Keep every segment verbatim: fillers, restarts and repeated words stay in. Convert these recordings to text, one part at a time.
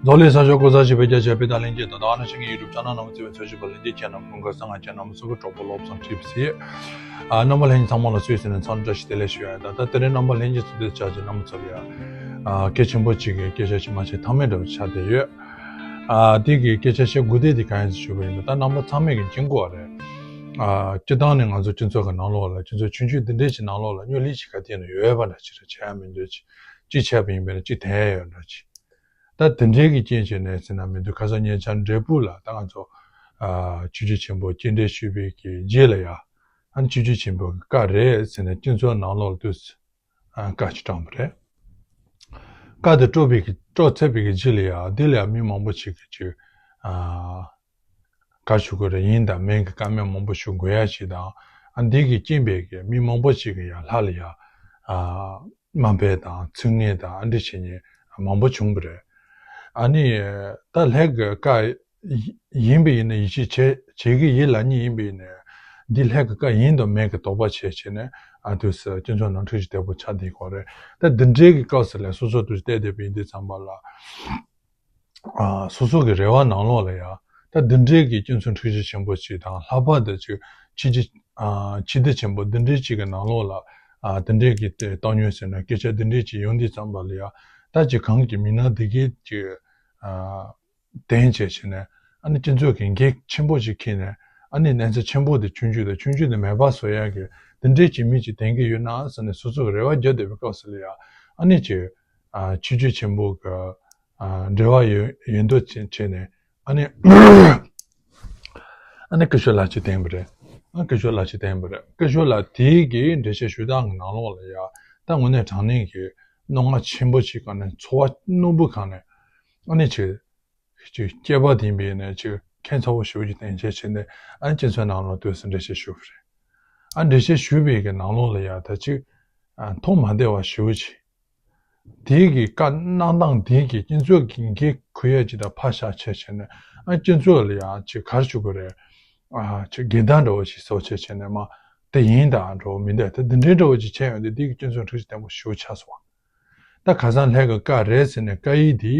འཛམ་གླིང་ས་ཕྱོགས་གང་སར་བཞུགས་པའི་རྒྱ་ཆེ་བོད་དང་ལྷན་རྒྱས་དང་ད་ག་ནང་བཞིན་གྱི་ཡུ་ཊུབ་ཆེ་ནལ་ནང་གི་བརྩེ་བའི་འཚོ་བཞིན་པ་ལྷན་རྒྱས་ཁྱེད་རྣམས་སྐུ་ཁམས་བཟང་ང་། ཁྱེད་རྣམས་ཚོ་གི་གྲོགས་པོ་བློ་བཟང་ཁྲིད་ཟེར། ཨ་རྣམ་པ་ལྷན་རྒྱས་ཚང་མ་ལ་སུད་སི་ནས་འཚམས་འདྲི་བཀྲ་ཤིས་བདེ་ལེགས་ཞུ་ཡ་ཡིན། ད་ལྟ་དེ་རིང་རྣམ་པ་ལྷན་རྒྱས་ཚོ་དེ་ཆ་ཅིག་རྣམ་པ་ཚོ་ལ་ཡ་ཨ་སྐད་ཆེན་པོ་གཅིག་གི་སྐད་ཆ་ཅིག་མ་བཤད་ཐབས་མེད་འདྲ་བོ་ཆགས་བསྡད་ཡོད། ཨ་དེ་གི་སྐད་ཆ་བཤད་དགོས་དོན་དེ་གང་ཡིན་ཞུས་པ་ཡིན་ན། ད་རྣམ་པ་ཚང་མས་ཀྱི་མཁྱེན་གོ་བ་རེད། ཨ་སྤྱིར་བཏང་ནས་ང་ཚོ་སྤྱི་ཚོགས་ཀྱི་ནང་ལོགས་ལ་སྤྱི་ཚོགས་ཆུང་ཆུང་འདི་འདྲའི་ཅིག་ནང་ལོགས་ལ་སྨྱོ་ལས་ཅིག་ག་དུས་ཡིན་ན་ཡོད་པ་འདྲ་ཅིག་རེད། བྱས་ཡ་མི་འདོད་ཅིག་གཅིག་བྱས་པ་ཡིན་པས་ན་གཅིག་དྲན་ཡ་ཡོད་འདྲ་ཅིག་ད་དེ་འདྲའི་གི་རྐྱེན་བྱས་ནས་ཟེར་ན་མི་འདུག་ཁ་སང་ཉེ་ཆར་འབྲས་སྤུངས་ལ་ད་ང་ཚོ་ཨ་ཆོས་བརྒྱུད་ཆེན་པོ་སྐྱེལ་འདྲེན་ཞུས་པའི་གི་རྗེས་ལ་ཡ། ཨ་ནི་ཆོས་བརྒྱུད་ཆེན་པོ་གི་བཀའ་རེད་ཟེར་ནས་སྤྱི་ཚོགས་ནང་ལོགས་ལ་དུས་ཨ་བཀའ་ཅིག་བཀྲམ་པ་རེད། བཀའ་དེ་དཀྲོགས་པའི་གི་དཀྲོགས་ཚར་བའི་གི་རྗེས་ལ་ཡ་དེ་ལ་ཡ་མི་མང་པོ་ཞིག་གིས་ཅིག་ཨ་བཀའ་ཞུ་དགོས་རེད། ཡིན་དང་མིན་གི་བཀའ་མོལ་མང་པོ་ཞུ་དགོས་ཡ་ཞིག་དང་། ཨ་འདི་གི་རྐྱེན་པས་གི་མི་མང་པོ་ཞིག་གི་ཡ་ལྷ་ལ་ཡ་ཨ་དམའ་འབེབས་དང་ཚིག་ངན་དང་ཨ་འདྲ་བྱེད་མཁན་མང་པོ་བྱུང་བ་རེད། ཨ་ནི་ད་ལྷའི་གི་བཀའ་ཡིན་པ་ཡིན་ན་ཡིད་ཆེས་བྱེད་བྱེད་ཀྱི་ཡིན་ལབ་མཁན་ཡིན་པ་ཡིན་ན། འདི་ལྷའི་གི་བཀའ་ཡིན་དང་མིན་གི་དོགས་པ་བྱས་བྱས་ནས་ཨ་དུས་སུ་སྤྱི་ཚོགས་ནང་འཁྲུག་ཆ་དོད་པོ་ཆགས་བསྡད་ཀྱི་ཡོད་རེད། ད་འདི་འདྲའི་གི་སྐབས་སུ་ལ་སོ་སོ་དུས་བལྟས་བསྡད་པ་ཡིན་དུས་ཙམ་པ་ལ། ཨ་སོ་སོ་གི་རེ་བ་ནང་ལོགས་ལ་ཡ། ད་འདི་འདྲའི་གི་སྤྱི་ཚོགས་འཁྲུག་ཆ་ཆེན་པོ་ཞིག་དང་ལྷག་པར་དུ་ཅིག་ཕྱི་རྒྱལ་ཨ་ཕྱི་སྡེ་ཆེན་པོ་འདི་འདྲའི་ཅིག་གི་ནང་ལོགས་ལ་ཨ་འདི་འདྲའི་གི་དེ་སྟག་སྨྱོན་ཟེར་ན་སྐད་ཆ་འདི་འདྲའི་ཅིག་ཡོང་དུས་ཙམ་པ་ལ་ཡ། ད་ཅིག་གང་གི་མི་སྣ་འདི་གའི་ཅིག་ཨ་དན་བྱས་བྱས་ནས་ཨ་ནི་སྤྱི་ཚོགས་ཀྱི་འགན་ཆེན་པོ་ཞིག་འཁྱེར་ནས་ཨ་ནི་གནས་ཚུལ་ཆེན་པོ་དེ་ཆུང་ཆུང་དང་ཆུང་ཆུང་དེ་མེད་པ་བཟོ་ཡ་གི་འདི་འདྲའི་ཅིག་མི་ཅིག་དན་གི་ཡོད་ན་ཟེར་ནས་སོ་སོ་གི་རེ་བ་རྒྱག་བསྡད་པའི་སྐབས་སུ་ལ་ཡ། ཨ་ནི་ཅིག་ཨ་ཆོས་བརྒྱུད་ཆེན་པོ་གི་ཨ་འབྲེལ་བ་ཡོད་ཡོད་མདོག་བྱས་བྱས་ནས་ཨ་ནི་ཨ་ནི་སྐུ་ཞབས་ལགས་ཅིག་བསྟན་པ་རེད། ཨ་སྐུ་ཞབས་ལགས་ཅིག་བསྟན་པ་རེད། སྐུ་ཞབས་ལགས་དེའི་གི་འགྲེལ་བཤད་ཞུ་སྟངས་ཀྱི་ནང་ལོགས་ལ་ཡ། ད་དངོས་གནས་དྲང་གནས་ཀྱི་རྣོ་ངར་ཆེན་པོ་ཞིག་གང་ནས་ཚོར་བ་རྣོན་པོ་གང་ནས་ཨ་ནི་ཅིག་ཅིག་སྐྱེས་པ་དེ་ཡིན་པས་ནས་ཅིག་ཁྱད་མཚར་པོ་ཞེ་པོ་ཅིག་བསྟན་བྱས་བྱས་ནས་ཨ་ནི་སྤྱི་ཚོགས་ནང་ལོགས་དུས་སུ་འགྲེལ་བཤད་ཞུས་པ་རེད། ཨ་འགྲེལ་བཤད་ཞུས་པའི་གི་ནང་ལོགས་ལ་ཡ་ད་ཅིག་ཨ་མཐོང་མ་བདེ་བ་ཞེ་པོ་ཅིག་དེའི་གི་བཀའ་གནང་སྟངས་དེའི་གི་སྤྱི་ཚོགས་ཀྱི་འགན་འཁུར་ཡ་ཅིག་དང་ཕར་བཞག་བྱས་བྱས་ནས་ཨ་སྤྱི་ཚོགས་ལ་ཡ་ཅིག་ག་རེ་ཞུ་དགོས་རེད། ཨ་ཅིག་འགལ་ཟླ་འདྲ་བོ་ཞིག་བཟོ་བྱས་བྱས་ནས་མ་དེ་ཡིན་དང་འགྲོ་མི་འདུག་ད་དེ་འདྲའི་འདྲ་བོ་ཅིག་བྱས་ཡོང་དུས་དེའི་གི་སྤྱི་ཚོགས་འཁྲུག་ཆ་དོད་པོ་ཞེ་པོ་ཆགས་སོང་བ། ད་ཁ་སང་ལྷའི་གི་བཀའ་རེད་ཟེར་ནས་བཀའ་ཡིག་དེ་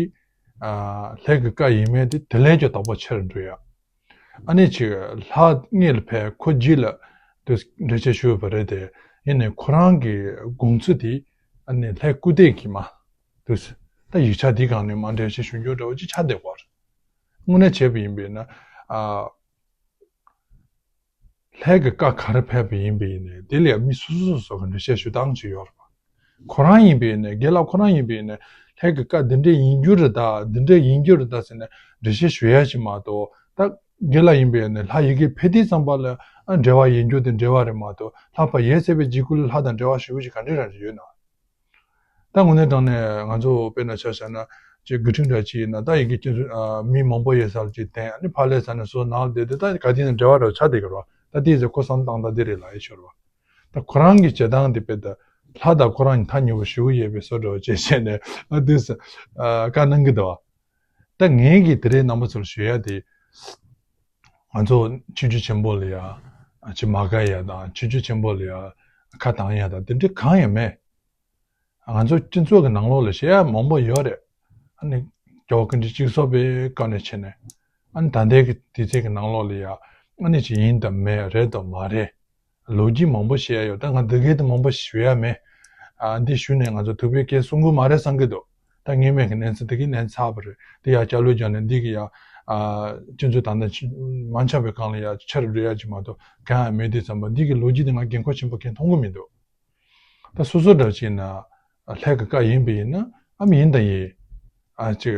ཨ་ལྷའི་གི་བཀའ་ཡིན་མིན་དེ་དེ་ལས་ཀྱང་དོགས་པ་ཆེ་རུ་འགྲོ་ཡ། ཨ་ནི་ཅིག་ལྷ་དངོས་ལ་ཕེབས་ཁོ་རྗེས་ལ་དུ་འགྲེལ་བཤད་ཞུས་པ་རེད་དེ། ཡིན་ནའི་ཁོ་རང་གི་དགོངས་ཚུལ་དེ་ཨ་ནི་ལྷའི་སྐུ་དེབ་ཀྱི་མ་དུ་ད་ཡིག་ཆ་དེ་སྒང་ནས་མ་འགྲེལ་བཤད་ཞུ་རྒྱུ་འདྲ་བོ་ཅིག་ཆགས་བསྡད་པ་རེད། དངོས་གནས་བྱས་པ་ཡིན་པས་ན་ཨ། ལྷའི་གི་བཀའ་ག་རེ་ཕེབས་པ་ཡིན་པ་ཡིན་ནའི་དེ་ལ་མི་སོ་སོ་སོ་སོ་གི་འགྲེལ་བཤད་ཞུ་སྟངས་ཅིག་ཡོད་རེད་པ། ཁོ་རང་ཡིན་པ་ཡིན་ནའི་རྒན་ལགས་ཁོ་རང་ཡིན་པ་ཡིན་ནའི་ལྷའི་གི་བཀའ་འདི་འདྲས་ཡིན་རྒྱུ་རེད་ད་འདི་འདྲས་ཡིན་རྒྱུ་རེད་ད་ཟེར་ནས་འགྲེལ་བཤད་ཞུ་ཡ་ཞིག་མ་གཏོགས། ད་རྒན་ལགས་ཡིན་པ་ཡིན་ནའི་ལྷ་ཡི་གེ་ཕེབས་དུས་ཙམ་པ་ལ་ཨ་འབྲེལ་བ་ཡིན་རྒྱུ་དེ་འབྲེལ་བ་རེད་མ་གཏོགས་ལྷ་ཕར་ཡར་ཕེབས་པའི་རྗེས་ཁུལ་ལ་ལྷ་དང་འབྲེལ་བ་ཞུ་རྒྱུ་ཞིག་ག་འདྲས་རང་ཞིག་ཡོད་ན། ད་དངོས་གནས་དྲང་གནས་ང་ཚོ་དཔེར་ན་ཆ་བཞག་ན་ཅིག་དགེ་ཕྲུག་འདྲ་ཅིག་ཡིན་ན་ད་ཡི་གེ་སྤྱི་ཚོགས་ཨ་མི་མང་པོ་ཡོད་ས་ལ་ཅིག་བསྟན། ཨ་ནི་ཕར་ལས་ས་ནས་སོ་ནང་ལ་བསྡད་དུས་ད་ག་དུས་ཡིན་ན་འབྲེལ་བ་རོ་ཆགས་བསྡད་ཀྱི་རེད་བ། ད་དེ་ཚོ་ཁོ་བསམ་སྟངས་ད་དེ་རེད་ལབ་ཡ་ཤོར་བ། ད་ཁོ་རང་གི་བྱེད་སྟངས་དེ་དཔེ་ད་ལྷ་དང་ཁོ་རང་གཉིས་ཐག་ཉེ་པོ་ཞེ་པོ་ཡོད་པའི་བཟོ་འདྲ་བོ་བྱས་བྱས་ནས་ཨ་དུས་སུ་ཨ་བཀའ་གནང་གི་འདུག་བ། ད་ངས་ཀྱིས་དེ་རིང་རྣམ་པ་ཚོར་ཞུ་ཡ་དེ་ང་ཚོ་ཆོས་བརྒྱུད་ཆེན་པོ་ལ་ཡ་ཅིག་མ་དགའ་ཡ་དང་ཆོས་བརྒྱུད་ཆེན་པོ་ལ་ཡ་ཁ་གཏང་ཡ་དང་དེ་འདྲ་གང་ཡང་མེད། ང་ཚོ་སྤྱི་ཚོགས་ཀྱི་ནང་ལོགས་ལ་བཤད་ཡ་མང་པོ་ཡོད་རེད། ཨ་ནི་རྒྱལ་བ་ཀུན་འདུས་གཅིག་གསོ་པའི་སྐབས་ནས་བྱས་ནས་ཨ་ནི་ད་ལྟའི་གི་དུས་ཚོད་ཀྱི་ནང་ལོགས་ལ་ཡ་ཨ་ནི་ཅིག་ཡིན་དང་མེད་རེད་དང་མ་རེད། ལོ་རྒྱུས་མང་པོ་བཤད་ཡ་ཡོད། ད་ང་འདི་གའི་དུ་མང་པོ་ཞུ་ཡ་མེད། ཨ་འདི་ཞུས་ནས་ང་ཚོ་ཐུག་པའི་སྐད་གསུང་གི་མ་རེད་བསམ་གི་འདུག་ད་ངེས་མེད་ཀྱི་གནས་ཚུལ་འདི་གའི་གནས་ཚར་བ་རེད། འདི་ཡ་སྐྱ་ལོས་སྦྱར་ནས་འདི་གི་ཡ་ཨ་སྤྱི་ཚོགས་ད་ལྟ་ཕྱི་མ་ཆགས་པའི་སྒང་ལ་ཡ་ཆེ་རུ་འགྲོ་ཡ་ཅིག་མ་གཏོགས་གང་ཡང་མེད་དུས་ཙམ་པ་འདི་གི་ལོ་རྒྱུས་འདི་ང་འགན་ཁུར་ཆེན་པོ་གང་མཐོང་གི་མི་འདུག་ད་སོ་སོ་འདྲ་ཅིག་ཡིན་ན་ལྷའི་གི་བཀའ་ཡིན་པ་ཡིན་ན་ཨ་མི་ཡིན་དང་ཡིན། ཨ་ཅིག་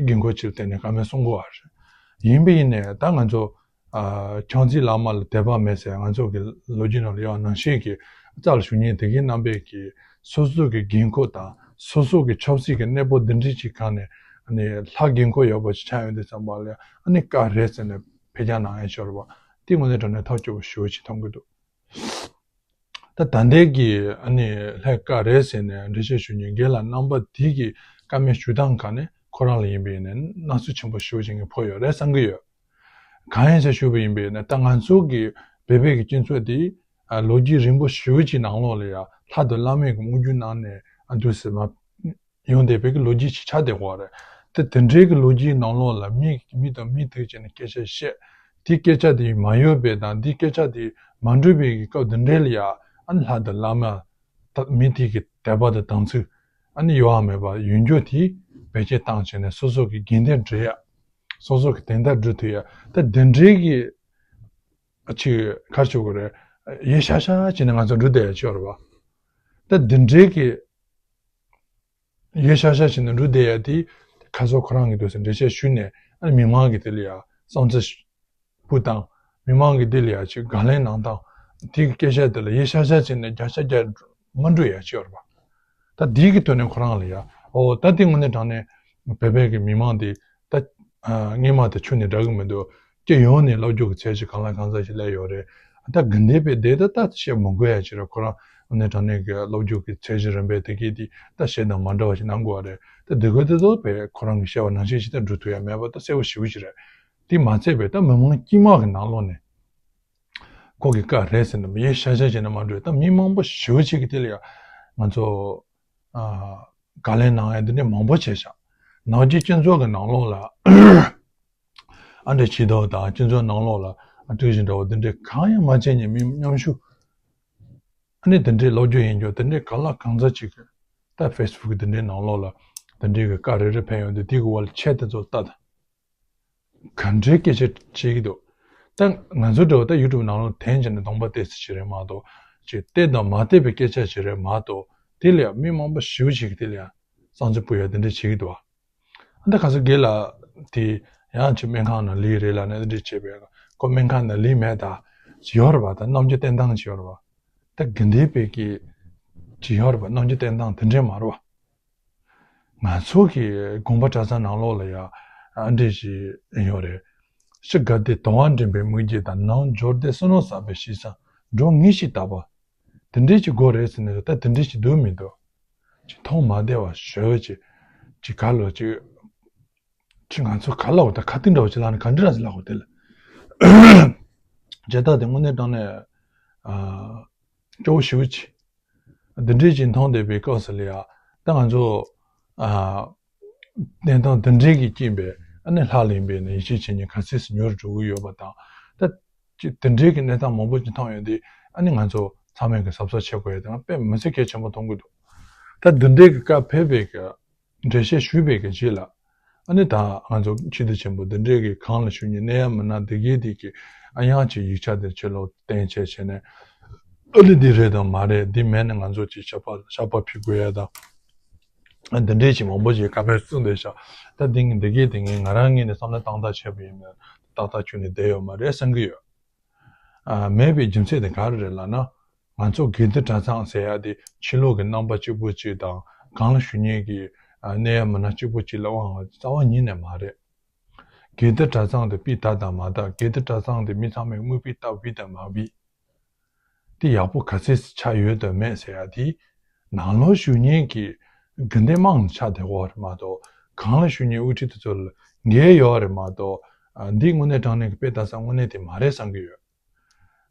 འགན་ཁུར་ཅིག་བསྟན་ནས་བཀའ་མོལ་གསུང་དགོས་པ་རེད། ཡིན་པ་ཡིན་ནས་ད་ང་ཚོ་ཨ་ཁྱོད་ཚོའི་བླ་མ་ལ་དད་པ་མེད་ཟེར་ང་ཚོ་གི་ལོ་རྒྱུས་ནང་ལ་ཡང་ནང་བཞིན་གྱི་རྩ་ལ་ཞུ་མཁན་དེ་གའི་རྣམ་པས་ཀྱི་སོ་སོ་གི་འགན་ཁུར་དང་སོ་སོ་གི་ཆབ་སྲིད་ཀྱི་གནས་བབ་འདི་འདྲ་ཅིག་གང་ནས་ཨ་ནི་ལྷ་འགན་ཁུར་ཡོད་པ་ཅིག་ཆགས་ཡོང་དུས་ཙམ་པ་ལ་ཨ་ནི་བཀའ་རེད་ཟེར་ནས་ཕེབས་རྒྱ་གནང་ཡ་ཤོར་བ་དེ་དངོས་གནས་དྲང་གནས་ཐབས་སྐྱོ་པོ་ཞེ་པོ་ཅིག་མཐོང་གི་འདུག་ད་ད་ལྟའི་གི་ཨ་ནི་ལྷའི་བཀའ་རེད་ཟེར་ནས་འགྲེལ་བཤད་ཞུ་མཁན་རྒན་ལགས་རྣམ་པ་དེ་གི་བཀའ་མོལ་ཞུ་སྟངས་གང་ནས་ཁོ་རང་ལ་ཡིན་པ་ཡིན་ནའི་སྣང་ཚུལ་ཆེན་པོ་ཞེ་པོ་ཅིག་ངས་ཕོག་ཡོད་རེད་བསམ་གི་ཡོད། གང་ཡིན་ཟེར་ཞུས་པ་ཡིན་པ་ཡིན་ནའི་ད་ང་ཚོ་གི་བོད་པའི་གི་སྤྱི་ཚོགས་དེ་ཨ་ལོ་རྒྱུས་རིང་པོ་ཞེ་པོ་ཅིག་ནང་ལོགས་ལ་ཡ་ལྷ་དང་བླ་མའི་གི་དབུ་འགྱུར་གནང་ནས་ཨ་འདུག་སེ་མ་ཡོང་བསྡད་པའི་གི་ལོ་རྒྱུས་ཅིག་ཆགས་བསྡད་ཡོད་རེད། དེ་དེ་འདྲའི་གི་ལོ་རྒྱུས་ནང་ལོགས་ལ་མི་མི་དང་མི་ཐུག་བྱས་ནས་སྐད་ཆ་བཤད། དེ་སྐད་ཆ་དེ་མ་ཡོད་པའི་དང་དེ་སྐད་ཆ་དེ་མ་འགྲུབ་པའི་གི་སྐབས་དེ་འདྲའི་ལ་ཡ་ཨ་ནི་ལྷ་དང་བླ་མ་ད་མི་དེ་གི་དད་པ་དང་དམ་ཚིག་ཨ་ནི་གཡོ་བ་མེད་པ་ཡོད་རྒྱུ་དེ་བེད་སྤྱད་བཏང་བྱས་ནས་སོ་སོ་གི་དགེ་འདུན་འདྲེ་ཡ། སོ་སོ་གི་དོན་དག་སྒྲུབ་ཐུབ་ཡ། ད་དེ་འདྲའི་གི་ཅིག་ག་རེ་ཞུ་དགོས་རེད། ཡེ་ཤ་ཤ་བྱས་ནས་ང་ཚོ་འགྲོ་བསྡད་ཡ་ཅིག་ཡོད་རེད་བ། ད་དེ་འདྲའི་གི་ཡེ་ཤ་ཤ་བྱས་ནས་འགྲོ་བསྡད་ཡ་དེ་ཁ་སང་ཁོ་རང་གི་འདུག་སེ་འགྲེལ་བཤད་ཞུས་ནས་ཨ་ནི་མི་མང་གི་དེ་ལ་ཡ་བསམ་ཚུལ་སྤུ་བཏང་། མི་མང་གི་འདི་ལ་ཡ་ཅིག་དགག་ལན་གནང་སྟངས། དེ་གི་སྐད་ཆ་དེ་ལ་ཡེ་ཤ་ཤ་བྱས་ནས་བརྒྱ་ཆ་བརྒྱ་མ་འགྲོ་ཡ་ཅིག་ཡོད་རེད་པ། ད་དེ་གི་དོན་ནས་ཁོ་རང་ལ་ཡ་ཨོ་ད་དེ་དངོས་གནས་དྲང་གནས་བོད་པའི་གི་མི་མང་དེ་ད་སྔས་མ་དང་ཆུ་ནས་འདྲ་གི་མི་འདུག་སྤྱི་ཡོངས་ནས་སློབ་སྦྱོང་གི་ཚད་གཞི་གང་ལ་གང་འཚམ་ཞིག་སླེབས་ཡོད་རེད། ད་དགེ་འདུན་པའི་སྡེ་ད་ད་བཤད་མི་དགོས་ཡ་ཅིག་རེད། ཁོ་རང་དངོས་གནས་དྲང་གནས་གི་སློབ་སྦྱོང་གི་ཚད་གཞི་རིམ་པས་དེ་གི་དེ་ད་བཤད་དང་མ་འདྲ་བ་ཞིག་གནང་དགོས་པ་རེད། ད་དེ་གོ་དེ་ཚོ་བས་ཁོ་རང་གི་བཤད་པ་ནང་བཞིན་ཞིག་ད་འགྲུབ་ཐུབ་ཡ་མེད་པ་ད་གསལ་པོ་ཞེ་པོ་ཅིག་རེད། དེ་མ་ཚད་པའི་ད་མི་མང་དཀྱུས་མ་གི་ནང་ལོགས་ནས་ཁོ་གི་བཀའ་རེད་ཟེར་ནས་མི་ཡེ་ཤ་ཤ་བྱས་ནས་མ་འགྲོ། ད་མི་མང་པོ་ཞེ་པོ་ཅིག་གི་དེ་ལ་ཡ་ང་ཚོ་ཨ་བཀའ་ལན་གནང་ཡ་འདི་འདྲ་མང་པོ་བྱས་ཤག་ནང་ཆོས་སྤྱི་ཚོགས་ཀྱི་ནང་ལོགས་ལ་ཨ་འདྲ་བྱེད་དོ་དང་སྤྱི་ཚོགས་ནང་ལོགས་ལ་ཨ་དཀྲུག་ཤིང་འདྲ་བོ་འདི་འདྲ་གང་ཡང་མ་བྱས་ནས་མི་མཉམ་ཞུགས་ཨ་ནི་འདི་འདྲའི་ལོ་རྒྱུས་ཡིན་རྒྱུ་འདི་འདྲའི་གང་ལ་གང་འཚམ་ཅིག་གི་ད་ཕེ་སི་བུག་འདི་འདྲའི་ནང་ལོགས་ལ་འདི་འདྲའི་གི་བཀའ་རེ་རེ་ཕན་ཡོང་དུས་དེ་གི་འོག་ལ་ཆེད་དེ་ཚོ་ལྟ་དང་། ག་འདྲའི་སྐད་ཆ་བྱེད་ཀྱི་འདུག་ད་ང་ཚོ་འདྲ་བོ་ད་ཡུ་ཊུབ་ནང་ལོགས་འཐེན་བྱས་ནས་གདོང་པ་བལྟས་ཚེ་ཅིག་རེད་མ་གཏོགས་ཅིག་བལྟས་དང་མ་བལྟས་པའི་སྐད་ཆ་ཅིག་རེད་མ་གཏོགས་དེ་ལ་ཡང་མི་མང་པོ་ཞེ་པོ་ཅིག་གིས་དེ་ལ་ཡང་བསམ་ཚུལ་སྤུ་ཡ་དེ་འདྲ་བྱེད་ཀྱི་འདུག་ཨ་ད་ག་ཚོད་དགེ་ལ་དེ་ཡང་ཅིག་སྨན་ཁང་ནང་ལས་རེད་ལབ་ནས་དེ་འདྲ་བྱས་པས་ཁོ་སྨན་ཁང་ནང་ལས་མེད་ད་ཅིག་ཡོད་རེད་པ། ད་རྣམ་འགྱུར་བསྟན་སྟངས་ཅིག་ཡོད་རེད་པ། ད་དགེ་འདུན་པའི་གི་ཅིག་ཡོད་རེད་པ། རྣམ་འགྱུར་བསྟན་སྟངས་དེ་འདྲ་མ་རེད་པ། ང་ཚོ་གི་དགོན་པ་གྲྭ་ཚང་ནང་ལོགས་ལ་ཡ་ཨ་འདྲས་ཞིག་ཡོད་རེད། ཕྱི་དགའ་བདེ་དང་བ་འདྲེན་པའི་དམིགས་རྒྱུད་དང་། ནང་འབྱོར་བདེ་བསོད་ནམས་བསགས་པའི་གཤིས་བཟང་། འགྲོ་ངེས་ཤེས་དག་པ། དེ་འདྲས་ཀྱི་སྒོ་རེད་ཟེར་ནས་ད་དེ་འདྲས་ཀྱི་འདུག་མི་འདུག་ཅིག་མཐོང་མ་བདེ་བ་ཞེ་པོ་ཅིག་ཅིག་ག་ལོ་ཅིག་ཅིག་ང་ཚོ་ག་ལ་འོ་ད་ཁ་གཏིང་འདྲ་བོ་ཅིག་ལ་ནི་ག་འདྲ་ར་ཅིག་ལ་འོ་དེ་ལ་བྱེད་སྟངས་དེ་དངོས་གནས་དྲང་གནས་ཨ་སྐྱོ་བོ་ཞེ་པོ་ཅིག་འདི་འདྲའི་ཅིག་མཐོང་བསྡད་པའི་སྐབས་སུ་ལ་ཡ་ད་ང་ཚོ་ཨ་གནས་སྟངས་འདི་འདྲའི་གི་རྐྱེན་པས་ཨ་ནི་ལྷ་ལ་ཡིན་པས་ནི་ཡིད་ཆེས་བྱེད་མཁན་ག་ཚོད་ཙམ་ཉུང་རུ་འགྲོ་གི་ཡོད་པ་དང་། ད་ཅིག་འདི་འདྲའི་གི་གནས་སྟངས་མང་པོ་ཅིག་མཐོང་ཡོང་དུས་ཨ་ནི་ང་ཚོ་ཚང་མས་གི་གཟབ་གཟབ་བྱེད་དགོས་ཡ་དེ་ང་དཔེ་མི་སྲིད་གལ་ཆེན་པོ་མཐོང་གི་འདུག་ད་འདི་འདྲའི་གི་བཀའ་ཕེབས་པའི་གི་འགྲེལ་བཤད་ཞུས་པའི་གི་རྗེས་ལ། ཨ་ནི་ད་ང་ཚོ་སྤྱི་འཐུས་ཆེན་པོ་འདི་འདྲའི་གི་གང་ལ་ཞུ་ཉེ་གནས་ཡ་མི་སྣ་འདི་གའི་དེ་གི་ཨ་ཡང་ཅིག་ཡིག་ཆ་དེ་ཕྱི་ལོགས་གཏན་འཁེལ་བྱས་ནས་ཨ་ནི་འདི་རེད་དང་མ་རེད། འདི་མེད་ན་ང་ཚོ་ཅིག་ཤག་པ་ཤག་པ་ཕུད་དགོས་ཡ་དང་། ཨ་འདི་འདྲའི་ཅིག་མང་པོ་ཞིག་བཀའ་མོལ་གསུངས་བསྡད་ཤག་ད་འདི་འདི་གའི་དེ་ངས་ང་རང་ངོས་ནས་བསམ་བློ་བཏང་ཐག་ཆོད་པ་ཡིན་ན་ཏག་ཏག་ཁྱོན་ནས་བསྡད་ཡོད་མ་རེད་བསམ་གི་ཡོད། ཨ་མེད་པའི་རྒྱུ་མཚན་དེ་ག་རེ་རེད་ལབ་ན། ང་ཚོ་དགེ་འདུན་གྲྭ་ཚང་ཟེར་ཡ་དེ་ཕྱི་ལོགས་ཀྱི་རྣམ་པ་གཅིག་པུ་གཅིག་དང་གང་ལ་ཞུ་མཁན་གྱི་ཨ་གནས་ཡ་མི་སྣ་གཅིག་པུ་གཅིག་ལ་དབང་བ་རྩ་བ་ཉིད་ནས་མ་རེད། དགེ་འདུན་གྲྭ་ཚང་དེ་དཔེ་ལྟ་དང་མ་ལྟ། དགེ་འདུན་གྲྭ་ཚང་དེ་མི་ཚང་མས་དངོས་དཔེ་ལྟ་བི་དང་མ་བི། དེ་ཡག་པོ་ག་ཚོད་ཆགས་ཡོད་དམ་མེད་ཟེར་ཡ་དེ་ནང་ལོགས་ཞུ་མཁན་གྱི་དགེ་འདུན་དམངས་ཆགས་བསྡད་ཡོད་རེད་མ་གཏོགས་གང་ལ་ཞུ་མཁན་དབུ་ཁྲིད་དེ་ཚོ་ལ་འགལ་ཡོད་རེད་མ་གཏོགས་ཨ་འདི་དངོས་གནས་དྲང་གནས་ཀྱི་དཔེ་ལྟ་ས་དངོས་གནས་དེ་མ་རེད་བསམ་གྱི་ཡོད།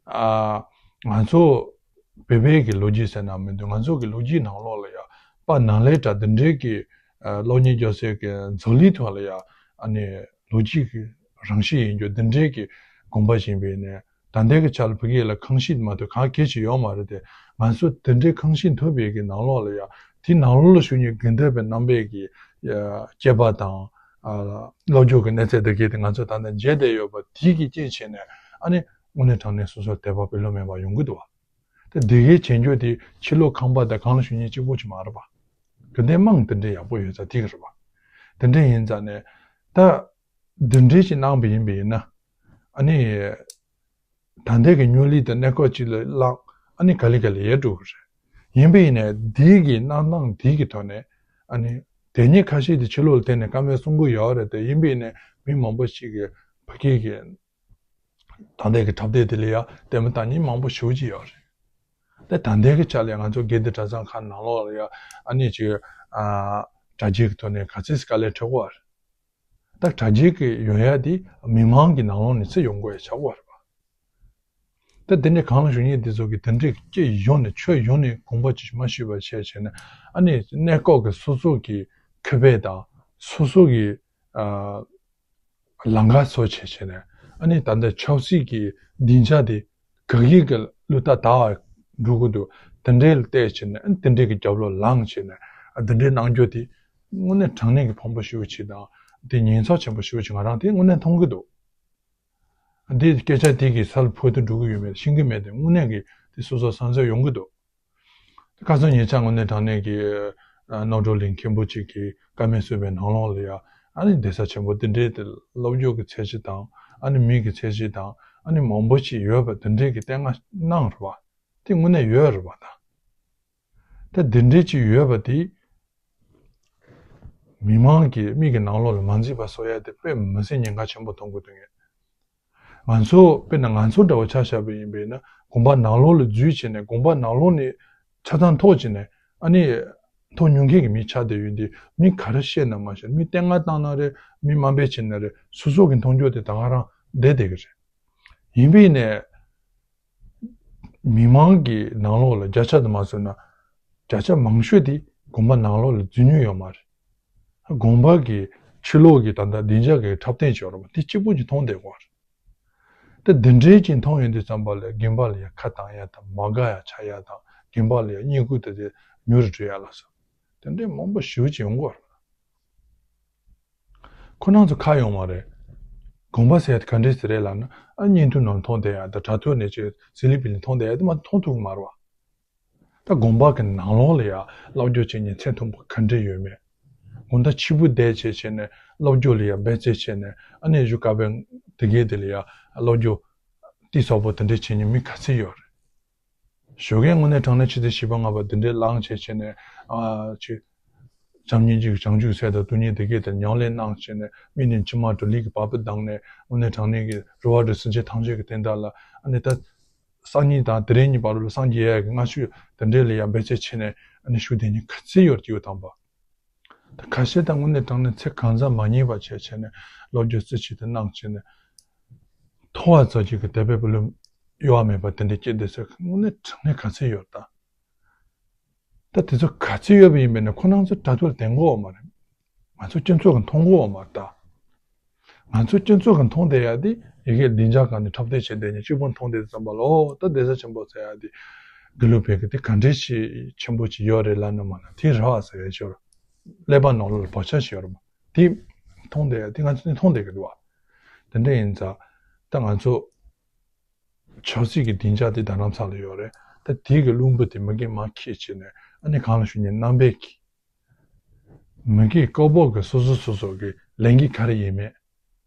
ཨ་ང་ཚོ་བོད་པའི་གི་ལོ་རྒྱུས་ཟེར་ན་མི་འདུག་ང་ཚོ་གི་ལོ་རྒྱུས་ནང་ལོགས་ལ་ཡ་དཔལ་ནཱ་ལེནྡྲ་འདི་འདྲའི་གི་ཨ་སློབ་གཉེར་རྒྱག་སའི་གི་མཛོད་གླིང་ཐོག་ལ་ཡ་ཨ་ནི་ལོ་རྒྱུས་ཀྱི་རང་བཞིན་ཡིན་རྒྱུ་འདི་འདྲའི་གི་དགོན་པ་ཞིག་ཡིན་པས་ནས་ད་ལྟའི་གི་ཆ་ལ་བོད་སྐད་ལ་ཁང་ཤིང་མ་གཏོགས་གང་གལ་ཆེ་ཡོད་མ་རེད་དེ། ང་ཚོ་དེ་འདྲའི་ཁང་ཤིང་ཐོབ་པའི་གི་ནང་ལོགས་ལ་ཡ་དེ་ནང་ལོགས་ལ་བཞུགས་མཁན་དགེ་འདུན་པའི་རྣམ་པའི་གི་ཨ་སྐྱེས་པ་དང་ཨ་སློབ་སྦྱོང་གི་གནས་ཚད་འདི་གའི་དེ་ང་ཚོ་ད་ལྟ་མཇལ་བསྡད་ཡོད་པ་དེ་གི་རྐྱེན་བྱས་ནས་ཨ་ནི་དངོས་གནས་དྲང་གནས་སོ་སོར་དད་པ་འབྲལ་ལོང་མེད་པ་ཡོང་གི་འདུག་བ། དེ་འདི་གའི་བྱེད་འགྱུར་དེ་ཕྱི་ལོགས་ཁང་པ་དང་གང་ལ་ཞུ་མཁན་གཅིག་པོ་ཅིག་མ་རེད་པ། དགེ་འདུན་དམངས་དེ་འདྲའི་ཡག་པོ་ཡོད་ཙང་དེ་གི་རེད་པ། དེ་འདྲ་ཡིན་ཙང་ནས་ད་འདི་འདྲའི་ཅིག་གནང་བ་ཡིན་པ་ཡིན་ན་ཨ་ནི་ད་ལྟའི་གི་སྨྱོ་ལུགས་དང་གནས་སྐབས་ཅིག་ལ་བརླག་ཨ་ནི་ག་ལེ་ག་ལེ་ཡལ་འགྲོ་གི་རེད། ཡིན་པ་ཡིན་ནས་འདི་གི་གནང་སྟངས་འདི་གི་ཐོག་ནས་ཨ་ནི་དེ་ཉིད་ཁ་ཤས་དེ་ཕྱི་ལོགས་ལ་བསྟན་ནས་བཀའ་མོལ་གསུང་གི་ཡོད་རེད་དེ། ཡིན་པ་ཡིན་ནས་མི་མང་པོ་ཞིག་གིས་ཕ་གི་གི་ད་ལྟའི་གི་འཁྲབ་སྟོན་དེ་ལ་ཡ་ལྟད་མོ་ལྟ་མཁན་མང་པོ་ཞེ་པོ་ཅིག་ཡོད་རེད། དེ་ད་ལྟའི་གི་ཆ་ལ་ང་ཚོ་དགེ་འདུན་གྲྭ་ཚང་ཁག་ནང་ལོགས་ལ་ཡ་ཨ་ནི་ཅིག་ཨ་དྲ་རྒྱའི་གི་ཐོག་ནས་ག་ཚོད་དཀའ་ལས་འཕྲད་ཀྱི་ཡོད་རེད། ད་དྲ་རྒྱའི་གི་ཡོང་ཡ་དེ་མི་མང་གི་ནང་ལོགས་ནས་ཚུར་ཡོང་དགོས་ཡ་ཆགས་ཀྱི་ཡོད་རེད་པ། ད་དེ་ནས་གང་ལ་ཞུ་མཁན་དེ་ཚོ་གི་དེ་འདྲའི་སྤྱི་ཡོངས་ནས་ཆོས་ཡོངས་ནས་དགོངས་པ་ཅིག་མ་ཞུས་པ་བྱས་བྱས་ནས་ཨ་ནི་གནས་སྐབས་ཀྱི་སོ་སོ་གི་ཁེ་ཕན་དང་ སོ་སོ་གི་ཨ་ལམ་ཁ་བཟོ་བྱས་བྱས་ནས། ཨ་ནི་ད་ལྟ་ཆབ་སྲིད་ཀྱི་སྡིངས་ཆ་དེ་ག་གི་གི་ལུ་ད་དར་བ་འགྲོ་གི་འདུག་དེ་འདྲའི་ལ་བལྟས་བྱས་ནས། ཨ་ནི་དེ་འདྲའི་གི་རྒྱབ་ལོགས་ལངས་བྱས་ནས། ཨ་དེ་འདྲའི་གནང་རྒྱུ་དེ་དངོས་གནས་དྲང་གནས་ཀྱི་ཕངས་པོ་ཞེ་པོ་ཅིག་དང་། དེ་ཉེན་ཚབས་ཆེན་པོ་ཞེ་པོ་ཅིག་ང་རང་དེ་དངོས་གནས་མཐོང་གི་འདུག་འདི་སྐད་ཆ་དེ་གི་སལ་ཕོ་དུ་འགྲོ་གི་ཡོད་མེད་ཤེས་ཀྱི་མེད་དེ། དངོས་གནས་ཀྱི་དེ་སོ་སོ་བསམ་ཚུལ་ཡོང་གི་འདུག་ཁ་སང་ཉེ་ཆར་དངོས་གནས་དྲང་གནས་ཀྱི་ཨ་རྣམ་གྲོལ་གླིང་མཁན་པོ་གཅིག་གིས་བཀའ་མོལ་གསུངས་པའི་ནང་ལོགས་ལ་ཡ། ཨ་ནི་གདན་ས་ཆེན་པོ་དེ་འདྲའི་དེ་སློབ་སྦྱོང་གི་ཚད་གཞི་དང་། ཨ་ནི་མི་གི་ཚད་གཞི་དང་། ཨ་ནི་མང་པོ་ཞིག་ཡོད་པ་དེ་འདྲའི་གི་བསྟན་ང་གནང་རེད་བ། དེ་དངོས་གནས་ཡོད་རེད་བ། ད་དེ་འདྲའི་ཅིག་ཡོད་པ་དེ། མི་མང་གིས་མིག་གི་ནང་ལོགས་ལ་མ་འཛིན་པ་བཟོ་ཡ་དེ་དཔེ་མི་སྲིད་ཉེན་ཁ་ཆེན་པོ་མཐོང་གི་འདུག་ང་ཚོ་དཔེར་ན་ང་ཚོ་འདྲ་བོ་ཆ་བཞག་པ་ཡིན་པས་ན། དགོན་པ་ནང་ལོགས་ལ་འཛུལ་བྱས་ནས། དགོན་པ་ནང་ལོགས་ནས་ཆ་ཚང་ཐོག་བྱས་ནས། ཨ་ནི་ཐོག་ཉོ་མཁན་གྱི་མི་ཆགས་བསྡད་ཡོད་དེ། མི་ག་རེ་བཤད་ན་མ་བཤད། མི་བསྟན་ང་བཏང་ན་རེད། མི་དམའ་འབེབས་བྱས་ན་རེད། སོ་སོ་གི་མཐོང་ཆོས་དེ་ད་ག་རང་བསྡད་བསྡད་ཀྱི་རེད། ཡིན་པས་ནས། མི་མང་གི་ནང་ལོགས་ལ་བརྒྱ་ཆ་དུ་མ་བཟོས་ན། བརྒྱ་ཆ་མང་ཤོས་དེ་དགོན་པ་ནང་ལོགས་ལ་འཛུལ་མྱོང་ཡོད་མ་རེད། དགོན་པ་གི་ཕྱི་ལོགས་ཀྱི་ད་ལྟ་སྡིངས་ཆ་གི་འཁྲབ་སྟོན་བྱས་ཡོད་རེད་པ། དེ་གཅིག་པུ་གཅིག་མཐོང་བསྡད་ཡོད་རེད། དེ་འདི་འདྲའི་གཅིག་མཐོང་ཡོང་དུས་ཙམ་པ་ལ། དགོན་པ་ལ་ཡ་ཁ་བཏང་ཡ་དང་། མ་དགའ་ཡ་ཆགས་ཡ་དང་། དགོན་པ་ལ་ཡ་བསྙེན་བཀུར་དེ་དེ་ཉུང་རུ་འགྲོ་ཡ་ལ་སོགས། དེ་འདྲའི་མང་པོ་ཞེ་པོ་ཅིག་ཡོང་གི་ཡོད་རེད། ཁོ་རང་ཚོ་ཁ་ཡོང་བ་རེད། དགོན་པ་ཟེར་ཡ་དེ་ག་འདྲས་ཟེར་རེད་ལབ་ན། ཨ་བརྙན་ཐུང་ནང་མཐོང་བསྡད་ཡ་དང་། དྲ་ཐོག་ནས་ཅིག་ཟི་ལི་པི་ལི་མཐོང་བསྡད་ཡ་དེ་མ་མཐོང་ཐུབ་ཀྱི་མ་རེད་བ། ད་དགོན་པ་གི་ནང་ལོགས་ལ་ཡ་སློབ་སྦྱོང་བྱེད་མཁན་ཚད་མཐོན་པོ་ག་འདྲས་ཡོད་མེད། དགོང་དག་ཕྱི་པོ་བསྡད་བྱས་བྱས་ནས་སློབ་སྦྱོང་ལ་ཡ་འབད་བརྩོན་བྱས་ནས། ཨ་ནི་གཞུག་ག་པའི་དེ་གའི་དེ་ལ་ཡ་སློབ་སྦྱོང་དེ་སོགས་པོ་དེ་འདྲས་བྱེད་མཁན་མི་ག་ཚོད་ཡོད་རེད། ཞོགས་ཀས་དངོས་གནས་དྲང་གནས་ཕྱི་ཚེས་བཞི་པ་ལྔ་པ་དེ་འདྲའི་ལངས་བྱས་བྱས་ནས། ཨ་ཅིག་བྱམས་སྙིང་རྗེ་བྱང་ཆུབ་སེམས་དང་སྡུག་བསྔལ་དེ་གའི་དེར་ཉམས་ལེན་གནང་བྱས་ནས། མི་ནི་ཕྱི་མ་འགྲོ་ལུགས་ཀྱི་བག་ཕེབས་བཏང་ནས། དངོས་གནས་དྲང་གནས་ཀྱི་རེ་བ་བསྒྲུབ། སེམས་ཅན་ཐམས་ཅད་ཀྱི་དོན་དག་ལ། ཨ་ནི་ད་སང་ཉིན་དང་དེ་རིང་གཉིས་བར་དུ་སངས་རྒྱས་ཡག་གི་སྔ་ཤོས་དེ་འདྲའི་ལ་ཡང་འབད་བརྩོན་བྱས་ནས། ཨ་ནི་བཞུགས་བསྡད་མཁན་ག་ཚོད་ཡོད་རེད། སྐྱེས་བུ་དམ་པ། ད་ཁ་ཤས་ད་དངོས་གནས་དྲང་གནས་ཚེ་གང་ཟག་མ་རྙེད་པ་བྱས་བྱས་ནས་སློབ་སྦྱོང་རྩེ་གཅིག་ཏུ་གནང་བྱས་ནས། མཐོང་བ་ཙམ་གྱིས་ཀྱི་དད་པའི་བུ་ལོན་གཡོ་བ་མེད་པ་དེ་འདྲའི་སྐྱེས་བསྡད་ས་དངོས་གནས་དྲང་གནས་ག་ཚོད་ཡོད་ད། ད་དེ་ཚོ་ག་ཚོད་ཡོད་པ་ཡིན་པས་ན། ཁོ་རང་ཚོ་དྲ་ཐོག་ལ་བསྟན་གྱི་ཡོད་མ་རེད། ང་ཚོ་སྤྱི་ཚོགས་ཀྱིས་མཐོང་གི་ཡོད་མ་རེད་ད། ང་ཚོ་སྤྱི་ཚོགས་ཀྱིས་མཐོང་བསྡད་ཡ་དེ། ཡ་གིའི་སྡིངས་ཆ་སྒང་ནས་འཁྲབ་སྟོན་བྱས་བསྡད་མཁན་གཅིག་པོ་མཐོང་བསྡད་དུས་ཙམ་པ་ལ། ཨོ་ད་གདན་ས་ཆེན་པོ་ཟེར་ཡ་དེ་དགེ་ལུགས་པའི་གི་དེ་ག་འདྲས་ཞིག་ཆེན་པོ་ཅིག་ཡོད་རེད་ལབ་ན་མ་ན། དེ་རེད་བ་ཟེར་ཡ་ཅིག་ཡོད་རེད། ཀླད་པ་ནང་ལོགས་ལ་བག་ཆགས་ཤིག་ཡོད་རེད་མ། དེ་མཐོང་བསྡད་ཡ་དེ་ང་ཚོ་ནི་མཐོང་བསྡད་ཀྱི་འདུག་བ། དེ་འདྲ་ཡིན་ཙང་ད་ང་ཚོ་ཆབ་སྲིད་ཀྱི་སྡིངས་ཆ་དེ་རྡ་རམ་ས་ལ་ཡོད་རེད། ད་དེ་གི་རླུང་བུ་དེ་མ་གི་མར་འཁྱེར་བྱས་ནས། ཨ་ནི་གང་ལ་ཞུ་ཉེ་རྣམ་པས་ཀྱི་མ་གི་ཀོ་བོ་གི་སོ་སོ་སོ་སོ་གི་ལས་འགན་ག་རེ་ཡིན་མེད་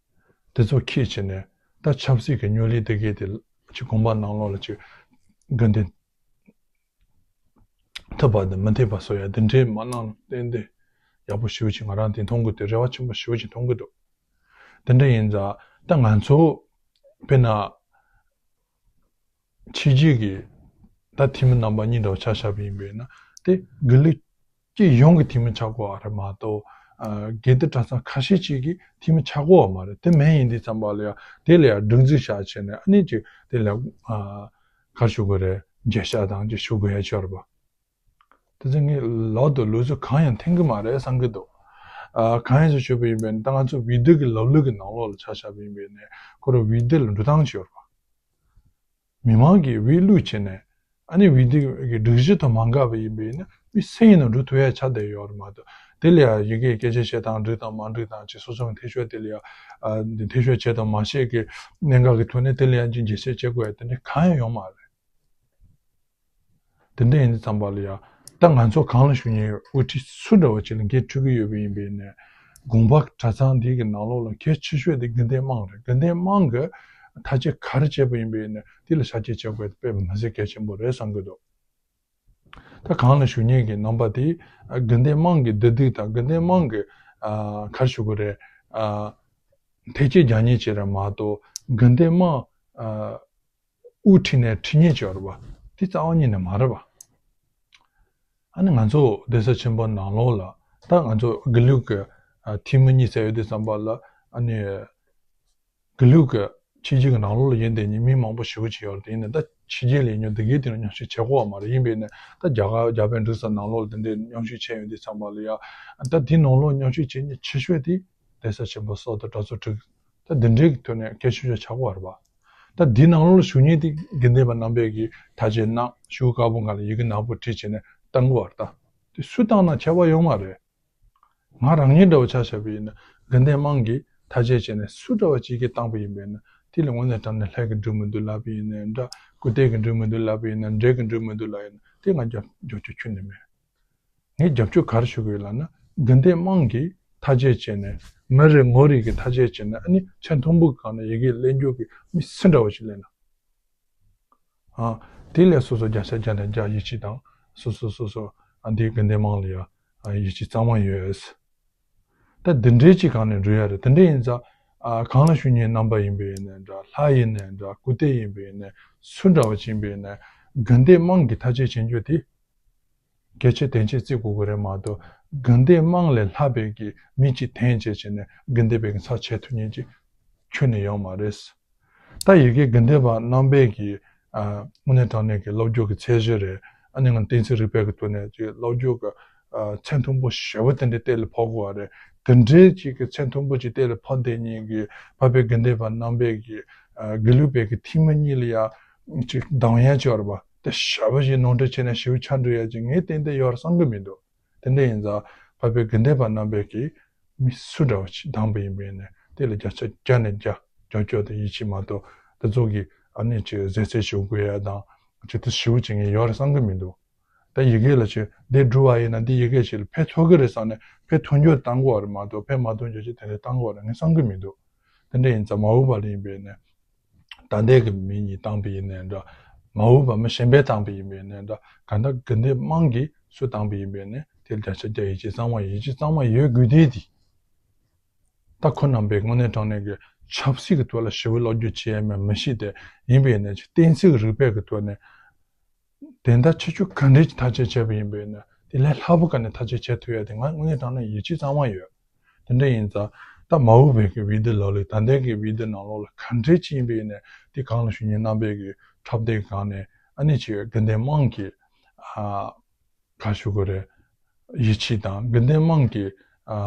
དེ་ཚོ་འཁྱེར་བྱས་ནས། ད་ཆབ་སྲིད་ཀྱི་སྨྱོ་ལས་དེ་གའི་དེ་ཅིག་དགོན་པ་ནང་ལོགས་ལ་ཅིག་དགའ་ལྡན་ཐུབ་པ་དང་མི་ཐུབ་པ་བཟོ་ཡ་དེ་འདྲའི་མ་གནང་ལ་བརྟེན་ཏེ། ཡག་པོ་ཞེ་པོ་ཅིག་ང་རང་དེ་མཐོང་གི་འདུག་རེ་བ་ཆེན་པོ་ཞེ་པོ་ཅིག་མཐོང་གི་འདུག་དེ་འདྲ་ཡིན་ཙང་ད་ང་ཚོ་དཔེར་ན་ཕྱི་རྒྱལ་གྱི་ད་འཐུས་མི་རྣམ་པ་གཉིས་འདྲ་བོ་ཆ་བཞག་པ་ཡིན་པས་ན། དེ་དགེ་ལུགས་སྤྱི་ཡོངས་ཀྱི་འཐུས་མི་ཆགས་དགོས་པ་རེད་མ་གཏོགས། ཨ་དགེ་འདུན་གྲྭ་ཚང་ཁ་ཤས་ཅིག་གི་འཐུས་མི་ཆགས་དགོས་པ་མ་རེད། དེ་མིན་ཡིན་དུས་ཙམ་པ་ལ་ཡ་དེ་ལ་ཡ་སྒྲིག་འཛུགས་བཞག་བྱས་ནས། ཨ་ནི་ཅིག་དེ་ལ་ཨ་ག་རེ་ཞུ་དགོས་རེད། འགྱེད་བཤགས་དང་ཅིག་ཞུ་དགོས་ཡ་ཅིག་ཡོད་རེད་པ། དེ་ཚོ་ངས་ལོག་ཏུ་ལུགས་སྲོལ་གང་ཡང་འཐེན་གྱི་མ་རེད་བསམ་གྱི་འདུག་ཨ་གང་ཡིན་ཟེར་ཞུས་པ་ཡིན་པས་ན། ད་ང་ཚོ་བོད་དུས་ཀྱི་ལམ་ལུགས་ཀྱི་ནང་ལོགས་ལ་ཆ་བཞག་པ་ཡིན་པས་ན། ཁོ་རང་བོད་དུས་ལ་འགྲོ་སྟངས་ཅིག་ཡོད་རེད་པ། མི་མང་གིས་བོད་ལུགས་བྱས་ནས། ཨ་ནི་བོད་དུས་ཀྱི་སྒྲིག་གཞི་དང་མ་འགལ་བ་ཡིན་པས་ན། མི་སུ་ཡིན་ན་འགྲོ་ཐུབ་ཡ་ཆགས་བསྡད་ཡོད་རེད་མ་གཏོགས། དེ་ལ་ཡ་ཡ་གིའི་སྐད་ཆ་བཤད་སྟངས་འགྲིག་དང་མ་འགྲིག་དང་། ཅིག་སོ་སོ་གི་འཐུས་ཤོར་དེ་ལ་ཡ་ཨ་འཐུས་ཤོར་བྱས་དང་མ་བྱས་ཀྱི་གནད་འགག་གི་ཐོག་ནས་དེ་ལ་ཡ་ཅིག་འགྱེད་བཤགས་བྱེད་དགོས་ཡ་དེ་འདྲ་གང་ཡང་ཡོད་མ་རེད། དེ་འདྲ་ཡིན་དུས་ཙམ་པ་ལ་ཡ། ད་ང་ཚོ་གང་ལ་ཞུ་ཉེ་དབུ་ཁྲིད་སུ་འདྲ་བོ་ཅིག་ལ་འགན་འཁྲི་གི་ཡོད་པ་ཡིན་པས་ན། དགོན་པ་གྲྭ་ཚང་འདི་གི་ནང་ལོགས་ལ་གལ་ཆེ་ཤོས་དེ་དགེ་འདུན་དམངས་རེད། དགེ་འདུན་དམངས་ཀྱིས་ཐག་གཅོད་ག་རེ་བྱས་པ་ཡིན་པས་ན། དེ་ལ་ཤར་སྐྱོད་བྱེད་དགོས་དེ་དཔེ་མི་སྲིད་གལ་ཆེན་པོ་རེད་བསམ་གྱི་འདུག་ད་གང་ལ་ཞུ་ཉེ་གི་རྣམ་པ་དེ། ཨ་དགེ་འདུན་དམངས་ཀྱི་བདེ་སྡུག་དང་། དགེ་འདུན་དམངས་ཀྱི་ཨ་ག་རེ་ཞུ་དགོས་རེད། ཨ་ཐེ་བྱུས་རྒྱག་ཉེ་ཅིག་རེད་མ་གཏོགས། དགེ་འདུན་དམངས་ཨ་དབུ་ཁྲིད་ནས་ཁྲིད་ཉེ་ཅིག་ཡོད་རེད་པ། དེ་རྩ་བ་ཉིད་ནས་མ་རེད་པ། ཨ་ནི་ང་ཚོ་གདན་ས་ཆེན་པོ་ནང་ལོགས་ལ། ད་ང་ཚོ་དགེ་ལུགས་ཀྱི་ཨ་འཐུས་མི་གཉིས་ཟེར་ཡོང་དུས་ཙམ་པ་ལ། ཨ་ནི་དགེ་ལུགས་ཀྱི་ཕྱི་རྒྱལ་གྱི་ནང་ལོགས་ལ་ཡོད་བསྡད་མཁན་མི་མང་པོ་ཞེ་པོ་ཅིག་ཡོད་རེད། དེ་ཡིན་ན་ད་ ཕྱི་རྒྱལ་ལ་ཡིན་ཡང་དེ་གའི་དེ་ནང་མཉམ་ཞུགས་བྱེད་དགོས་པ་མ་རེད། ཡིན་པས་ནས་ད་རྒྱ་གར་རྒྱ་བལ་འབྲུག་གསུམ་ནང་ལོགས་ལ་དེ་འདྲའི་མཉམ་ཞུགས་བྱས་ཡོང་དུས་ཙམ་པ་ལ་ཡ། ད་དེ་ནང་ལོགས་མཉམ་ཞུགས་བྱེད་མཁན་ཆེ་ཤོས་དེ་གདན་ས་ཆེན་པོ་སོགས་དང་གྲྭ་ཚང་དྲུག་ད་འདི་འདྲའི་གི་ཐོག་ནས་སྐད་ཆ་ཆགས་པ་རེད་པ། ད་འདི་ནང་ལོགས་ལ་ཞུགས་མཁན་དེ་དགེ་འདུན་པ་རྣམ་པས་ཀྱི་ཐག་བཅད་གནང་ཞུ་དཀར་པོ་སྒང་ལ་ཡི་གེ་ནག་པོ་བྲིས་བྱས་ནས་བཏང་དགོས་པ་རེད། ད་དེ་སུ་བཏང་ན་ཁྱད་པར་ཡོད་མ་རེད། ང་རང་ཉིད་འདྲ་བོ་ཆ་བཞག་པ་ཡིན་ན་དགེ་འདུན་དམངས་ཀྱིས་ཐག་བཅད་བྱས་ནས་སུ་འདྲ་བོ་ཅིག་གིས་བཏང་པ་ཡིན་པས་ན་དེ་ལ་དངོས་གནས་དྲང་གནས་ལྷ་གི་འགྲོ་མི་འདུག་ལབ་པ་ཡིན་ནའི་འདྲ། སྐུ་རྟེན་གྱི་འགྲོ་མི་འདུག་ལབ་པ་ཡིན་ནའི་འདྲེ་གི་འགྲོ་མི་འདུག་ལབ་ཡིན་ན་དེ་ང་རྒྱབ་རྒྱབ་སྐྱོར་ཁྱོན་ནས་མེད། ངས་རྒྱབ་སྐྱོར་ག་རེ་ཞུ་གི་ཡོད་ལབ་ན་དགེ་འདུན་དམངས་ཀྱིས་ཐག་བཅད་བྱས་ནས་མི་རེ་ངོ་རེ་གིས་ཐག་བཅད་བྱས་ནས་ཨ་ནི་ཆེ་མཐོན་པོ་གང་ནས་ཡི་གེ་ལེན་རྒྱུ་གི་མི་སུ་འདྲ་བ་ཞིག་སླེབས་ན། ཨ། དེ་ལས་སོ་སོ་བརྒྱ་ཆ་བརྒྱ་ནས་བརྒྱ་ཡིད་ཆེས་དང་སོ་སོ་སོ་སོ་ཨ་འདིའི་དགེ་འདུན་དམངས་ལ་ཡ་ཡིད་ཆེས་གཙང་མ་ཡོད། ད་འདི་འདྲའི་ཅིག་གང་ནས་འགྲོ་ཡ་རེད། དེ་འདྲ་ཡིན་ཙང་ཨ་གང་ལ་ཞུགས་མཁན་རྣམ་པ་ཡིན་པ་ཡིན་ནའི་འདྲ། ལྷ་ཡིན་ནའི་འདྲ། སྐུ་རྟེན་ཡིན་པ་ཡིན་ནའི་སུ་འདྲ་བ་ཅིག་ཡིན་པ་ཡིན་ནའི་དགེ་འདུན་དམངས་ཀྱིས་ཐག་བཅད་བྱེད་རྒྱུ་དེ། གལ་ཆེ་དོན་ཆེ་བརྩི་དགོས་ཀྱི་རེད་མ་གཏོགས་དགེ་འདུན་དམངས་ལས་ལྷག་པའི་གི་མི་གཅིག་འཐེན་བྱས་བྱས་ནས་དགེ་འདུན་པའི་གི་ཚབ་བྱེད་ཐུབ་མཁན་གཅིག་ཁྱོན་ནས་ཡོད་མ་རེད། ད་ཡི་གེ་དགེ་འདུན་པ་རྣམ་པས་ཀྱི་ཨ་དངོས་གནས་དྲང་གནས་ཀྱི་སློབ་སྦྱོང་གི་ཚད་གཞི་རེད། ཨ་ནི་ང་གཏན་ཚིགས་རིག་པའི་གི་ཐོག་ནས་ཀྱི་སློབ་སྦྱོང་གི་ཨ་ཚད་མཐོན་པོ་ཞེ་པོ་དེ་འདྲའི་གཏན་ལ་ཕབ་དགོས་པ་རེད། དེ་འདྲའི་ཅིག་གི་ཚད་མཐོན་པོ་ཅིག་གཏན་ལ་ཕབ་བསྡད་མཁན་གྱི་འཕགས་པའི་དགེ་འདུན་པ་རྣམ་པས་ཀྱི་ཨ་དགེ་ལུགས་པའི་གི་ཐེངས་མ་གཉིས་ལ་ཡ་ཅིག་སྡང་ཡ་ཅིག་ཡོད་རེད་པ། དེ་ཞེ་པོ་ཞིག་ནོར་འཁྲུལ་བྱས་ནས་ཞེ་པོ་ཆགས་འགྲོ་ཡ་ཅིག་ངས་ཏན་ཏན་ཡོད་རེད་བསམ་གི་མི་འདུག་དེ་འདྲ་ཡིན་ཙང་འཕགས་པའི་དགེ་འདུན་པ་རྣམ་པས་ཀྱིས་མི་སུ་འདྲ་བ་ཅིག་བདམས་པ་ཡིན་པས་ནས་དེ་ལ་བརྒྱ་ཆ་བརྒྱ་ནས་བརྒྱ་རྒྱབ་སྐྱོར་དང་ཡིད་ཆེས་མ་གཏོགས་དེ་ཚོ་གིས་ཨ་ནི་ཅིག་ཟས་ཚད་ཞུ་དགོས་ཡ་དང་ཅིག་དེ་ཞེ་པོ་ཅིག་ངས་ཡོད་རེད་བསམ་གི་མི་འདུག་ད་ཡི་གེ་ལ་ཅིག་འདི་འགྲུབ་པ་ཡིན་ན་འདི་ཡི་གེ་ཞིག་ལ་ཕན་ཐོགས་ཀྱི་རེད་བསམ་ནས་ཕན་ཐོགས་རྒྱུ་བཏང་དགོས་པ་རེད་མ་གཏོགས་ཕན་མ་ཐོགས་རྒྱུ་ཅིག་དེ་འདྲ་བཏང་དགོས་པ་རེད་ངས་བསམ་གི་མི་འདུག་དེ་འདྲ་ཡིན་ཙང་མ་འོངས་པ་ལ་ཡིན་པས་ནས། ད་ལྟའི་གི་མི་གཉིས་བཏང་པ་ཡིན་ནའི་འདྲ། མ་འོངས་པ་མི་གཞན་པས་བཏང་པ་ཡིན་པས་ནའི་འདྲ། གང་ལྟར་དགེ་འདུན་དམངས་ཀྱིས་སུ་བཏང་པ་ཡིན་པས་ནའི་དེ་ལ་བརྒྱ་ཆ་བརྒྱ་ཡིད་ཆེས་གཙང་མ་ཡིད་ཆེས་གཙང་མ་ཡོད་དགོས་དེ་དེ། ད་ཁོ་རྣམ་པས་དངོས་གནས་དྲང་གནས་ཀྱི་ཆབ་སྲིད་ཀྱི་ཐོག་ལ་ཞི་བའི་ལོ་རྒྱུས་བྱེད་ཡ་མེད་མི་ཤེས་ཏེ་ཡིན་པས་ནའི་ཅིག་གཏན་ཚིགས་རིག་པའི་གི་ཐོག་ནས། དེ་འདྲ་ཁྱད་ཆོས་ག་འདྲས་ཀྱི་ཐག་གཅོད་བྱས་པ་ཡིན་པས་ན་དེ་ལས་ལྷག་པ་ག་ནས་ཐག་གཅོད་བྱེད་ཐུབ་ཡ་དེ་ང་དངོས་གནས་དྲང་གནས་ཡིད་ཆེས་གཙང་མ་ཡོད། དེ་འདྲ་ཡིན་ཙང་ད་མ་འོངས་པའི་གི་བི་དེ་ལོ་ལེགས་ད་ལྟའི་གི་བི་དེ་ནང་ལོགས་ལ་ག་འདྲས་ཅིག་ཡིན་པས་ན་དེ་གང་ལ་ཞུ་ཉིན་རྣམ་པའི་གི་འཁྲབ་སྟེགས་སྒང་ནས་ཨ་ནི་ཅིག་དགེ་འདུན་དམངས་ཀྱི་ཨ་ག་ཞུ་དགོས་རེད། ཡིད་ཆེས་དང་དགེ་འདུན་དམངས་ཀྱི་ཨ་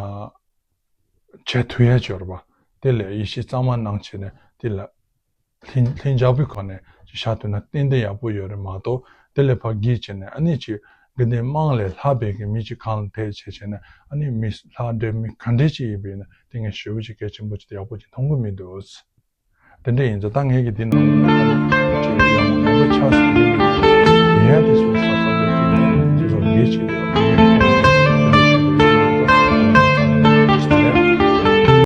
བྱེད་ཐུབ་ཡ་ཅིག་ཡོད་རེད་པ། དེ་ལས་ཡིད་ཆེས་གཙང་མ་གནང་བྱས་ནས་དེ་ལ་ལྷིང་ལྷིང་འཇགས་པོའི་སྒོ་ནས་ཅིག་བཞག་ཐུབ་ན་ཏན་ཏན་ཡག་པོ་ཡོད་རེད་མ་གཏོགས་དེ་ལས་ཕར་སྒེར་བྱས་ནས་ཨ་ནི་ཅིག་དགེ་འདུན་དམངས་ལས་ལྷག་པའི་གི་མི་ཅིག་གང་ལ་ཐད་བྱས་བྱས་ནས་ཨ་ནི་མི་ལྷག་འདྲེ་མི་ག་འདྲས་ཅིག་ཡིན་པས་ན་དེ་ངས་ཞེ་པོ་ཅིག་གལ་ཆེན་པོ་ཅིག་ཡག་པོ་ཅིག་མཐོང་གི་མི་འདུག་དེ་འདྲ་ཡིན་ཙང་ད་ངས་ཀྱི་འདི་ནང་ལ་ཅིག་ཡང་མང་པོ་ཆགས་སུ་ཡིན་པས་ཡིན་ཡང་དེ་སོ་སོ་ས་ས་འདྲ་ཅིག་ནས་ཅིག་ལོ་འདི་ཅིག